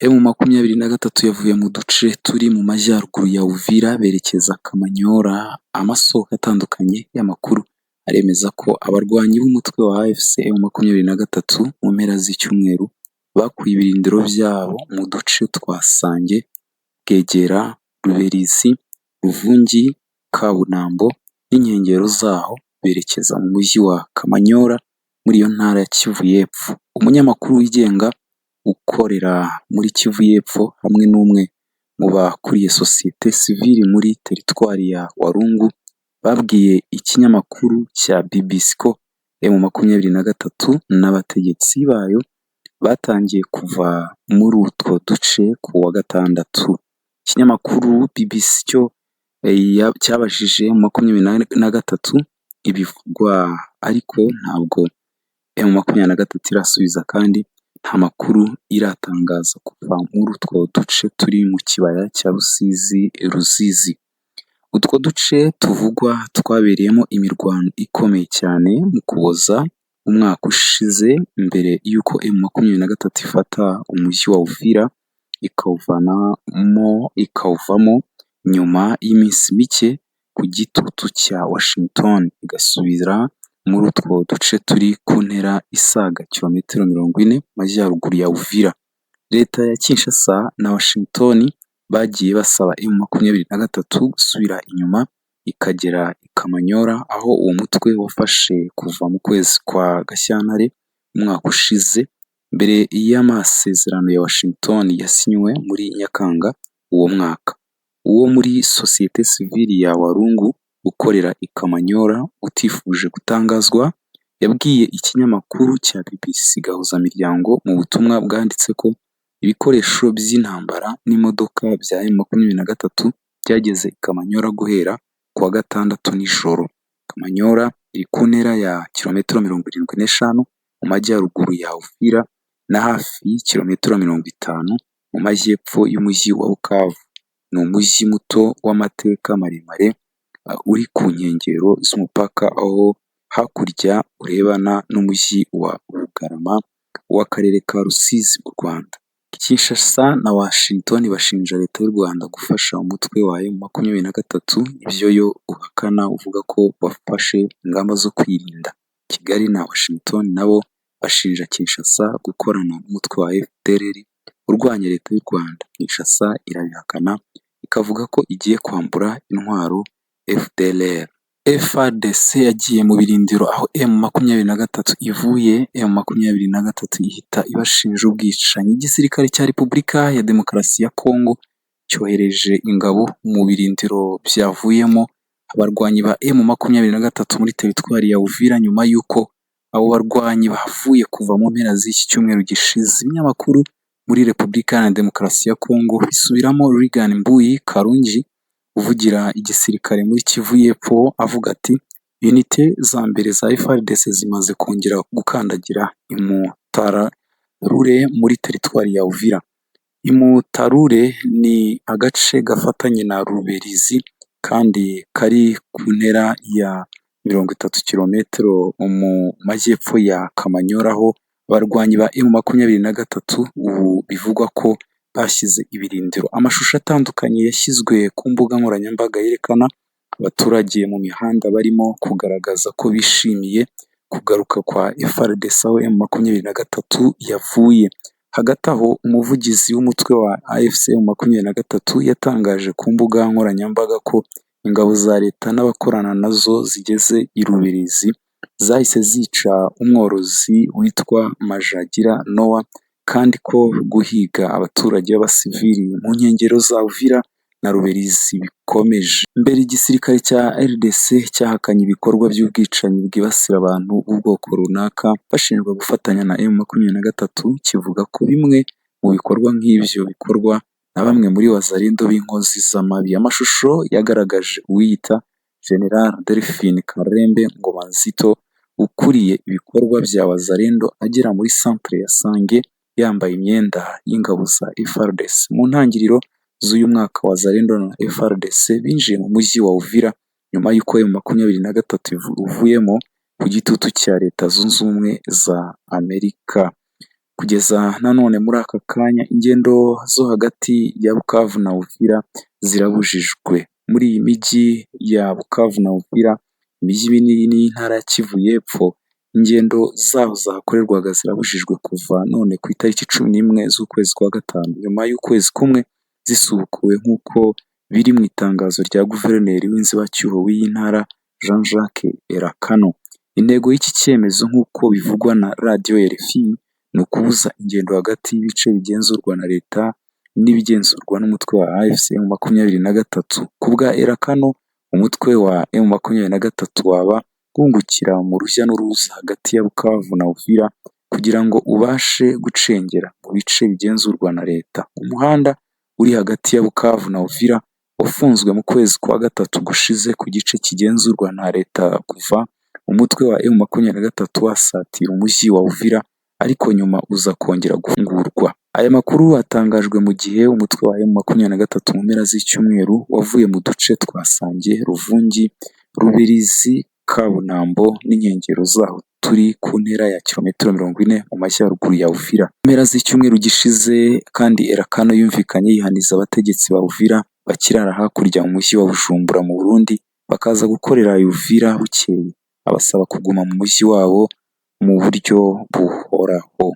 M23 yavuye mu duce turi mu majyaruguru ya Uvira berekeza Kamanyola. Amasoko atandukanye y'amakuru aremeza ko abarwanyi b'umutwe wa AFC M23 mu mpera z'icyumweru bakuye ibirindiro byabo mu duce twa Sange, Bwegera, Ruberizi, Ruvungi, Kabunambo n'inkengero zaho berekeza mu mujyi wa Kamanyola muri iyo ntara ya Kivu y'Epfo. Umunyamakuru wigenga ukorera muri Kivu y'Epfo hamwe n'umwe mu bakuriye sosiyete sivili muri teritwari ya Walungu babwiye ikinyamakuru cya BBC ko M23 n'abategetsi bayo batangiye kuva muri utwo duce ku wa gatandatu. Ikinyamakuru BBC cyo cyabajije M23 ibivugwa, ariko ntabwo M23 irasubiza kandi nta makuru iratangaza kuva muri utwo duce turi mu kibaya cya Rusizi Ruzizi. Utwo duce tuvugwa twabereyemo imirwano ikomeye cyane mu Kuboza umwaka ushize mbere y'uko M23 ifata umujyi wa Uvira ikawuvanamo ikawuvamo nyuma y'iminsi mike ku gitutu cya Washington, igasubira muri utwo duce turi ku ntera isaga kilometero 40 mu majyaruguru ya Uvira. Leta ya Kinshasa na Washington bagiye basaba M23 gusubira inyuma ikagera i Kamanyola, aho uwo mutwe wafashe kuva mu kwezi kwa Gashyantare umwaka ushize, mbere y'amasezerano ya Washington yasinywe muri Nyakanga uwo mwaka. Uwo muri sosiyete sivili ya Walungu ukorera i Kamanyola utifuje gutangazwa yabwiye ikinyamakuru cya BBC Gahuzamiryango mu butumwa bwanditse ko ibikoresho by'intambara n'imodoka bya M23 byageze i Kamanyola guhera ku wa gatandatu nijoro. Kamanyola iri ku ntera ya kilometero 75 mu majyaruguru ya Uvira na hafi kilometero 50 mu majyepfo y'umujyi wa Bukavu. Ni umujyi muto w'amateka maremare uri ku nkengero z'umupaka, aho hakurya urebana n'umujyi wa Bugarama w'akarere ka Rusizi mu Rwanda. Kinshasa na Washington bashinja leta y'u Rwanda gufasha umutwe wa M23, ibyo yo uhakana uvuga ko wafashe ingamba zo kwirinda. Kigali na Washington nabo bashinja Kinshasa gukorana n'umutwe wa FDLR urwanya leta y'u Rwanda. Kinshasa irabihakana ikavuga ko igiye kwambura intwaro FDLR. FARDC yagiye mu birindiro aho M23 ivuye, M23 ihita ibashinja ubwicanyi. Igisirikare cya Repubulika ya Demokarasi ya Kongo cyohereje ingabo mu birindiro byavuyemo abarwanyi ba M23 muri teritwari ya Uvira nyuma y'uko abo barwanyi bahavuye kuva mu mpera z'iki cyumweru gishize. Ibinyamakuru muri Repubulika Iharanira Demokarasi ya Kongo bisubiramo Reagan Mbuyi Karungi uvugira igisirikare muri Kivu y'Epfo avuga ati: "Unité za mbere za FARDC zimaze kongera gukandagira Imutararure muri teritwari ya Uvira." Imutarure ni agace gafatanye na Ruberizi kandi kari ku ntera ya 30 kilometero mu majyepfo ya Kamanyola, aho abarwanyi ba M23 ubu bivugwa ko bashyize ibirindiro. Amashusho atandukanye yashyizwe ku mbuga nkoranyambaga yerekana abaturage mu mihanda barimo kugaragaza ko bishimiye kugaruka kwa FARDC aho M23 yavuye. Hagati aho, umuvugizi w'umutwe wa AFC M23 yatangaje ku mbuga nkoranyambaga ko ingabo za leta n'abakorana nazo zigeze i Ruberizi zahise zica umworozi witwa Majagira Noah, kandi ko guhiga abaturage b'abasivili mu nkengero za Uvira na Ruberizi bikomeje. Mbere igisirikare cya RDC cyahakanye ibikorwa by'ubwicanyi bwibasira abantu b'ubwoko runaka bashinjwa gufatanya na M23, kivuga ko bimwe mu bikorwa nk'ibyo bikorwa na bamwe muri Wazalendo b'inkozi z'amabi. Amashusho yagaragaje uwiyita General Delphin Karembe Ngomanzito ukuriye ibikorwa bya Wazalendo agera muri centre ya Sange yambaye imyenda y'ingabo za FARDC. Mu ntangiriro z'uyu mwaka Wazalendo na FARDC binjiye mu mujyi wa Uvira nyuma y'uko M23 uvuyemo ku gitutu cya Leta Zunze Ubumwe za Amerika. Kugeza nanone muri aka kanya ingendo zo hagati ya Bukavu na Uvira zirabujijwe. Muri iyi mijyi ya Bukavu na Uvira, imijyi minini y'intara ya Kivu y'Epfo, ingendo zaho zahakorerwaga zirabujijwe kuva none ku itariki 11 z'ukwezi kwa gatanu, nyuma y'ukwezi kumwe zisubukuwe nk'uko biri mu itangazo rya guverineri w'inzibacyuho w'iyi ntara Jean Jacques Elakano. Intego y'iki cyemezo nk'uko bivugwa na radiyo RFI ni ukubuza ingendo hagati y'ibice bigenzurwa na leta n'ibigenzurwa n'umutwe wa AFC M23. Ku bwa Elakano, umutwe wa M23 waba wungukira mu rujya n'uruza hagati ya Bukavu na Uvira kugira ngo ubashe gucengera mu bice bigenzurwa na leta. Umuhanda uri hagati ya Bukavu na Uvira wafunzwe mu kwezi kwa gatatu gushize ku gice kigenzurwa na leta kuva umutwe wa M23 wasatira umujyi wa Uvira, ariko nyuma uza kongera gufungurwa. Aya makuru atangajwe mu gihe umutwe wa M23 mu mpera z'icyumweru wavuye mu duce twa Sange, Ruvungi, Rubirizi, Kabunambo n'inkengero zaho turi ku ntera ya kilometero 40 mu majyaruguru ya Uvira. Mu mpera z'icyumweru gishize kandi Elakano yumvikanye yihaniza abategetsi ba Uvira bakirara hakurya mu mujyi wa Bujumbura mu Burundi bakaza gukorera Uvira bukeye, abasaba kuguma mu mujyi wabo mu buryo buhoraho.